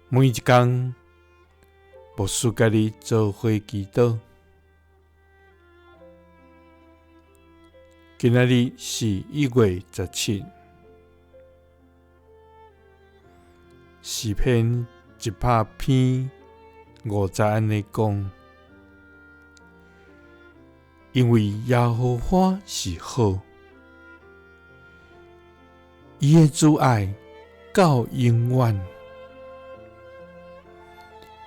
每一工，牧師佮你做伙祈禱。今仔日是1月17，詩篇100篇5節按呢講：因為耶和華是好，伊的慈愛到永遠，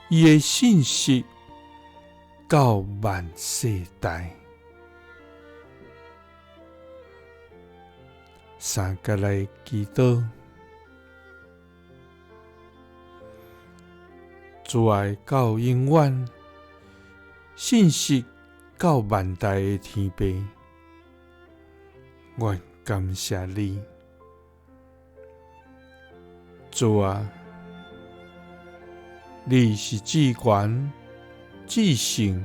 伊的信實到萬世代。三佮來祈禱，慈愛到永遠，信實到萬代的天父，阮感謝你，主啊，你是至懸、至聖、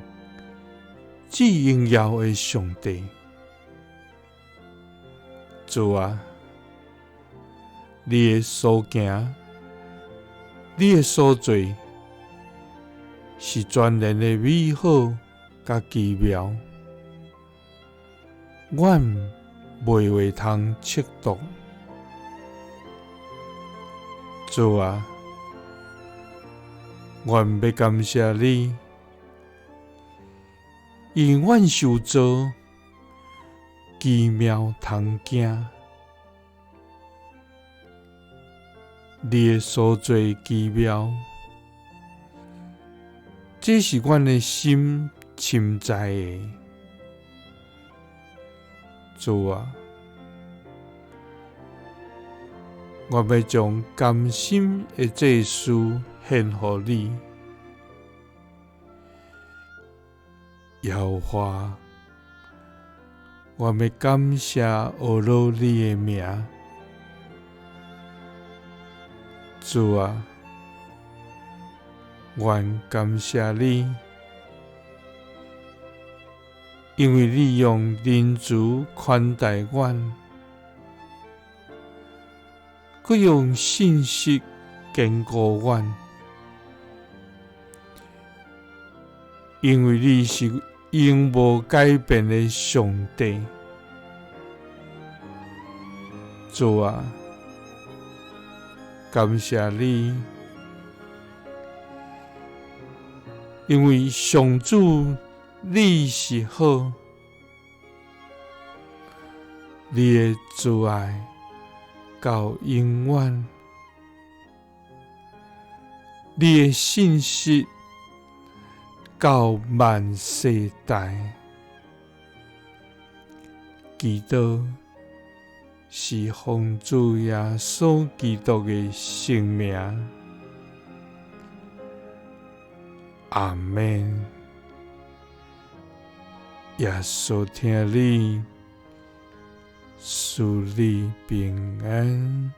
至榮耀的上帝。主啊，你的所行，你的所做，是全然的美好佮奇妙，阮袂話通測度。主啊，阮欲感謝你，因阮受造，奇妙通驚，你的所做奇妙，這是阮的心深知的。主啊，我欲將甘心的祭司獻予你，耶和華。我欲感謝呵咾你的名，主啊，阮感謝你，因為你用仁慈寬待阮，閣用信實堅固阮，因為你是永無改變的上帝。主啊，感謝你，因為上主你是好，你的慈愛到永遠，你的信實到萬世代。祈禱是奉主耶穌基督的聖名，阿們。耶穌疼你，賜你平安。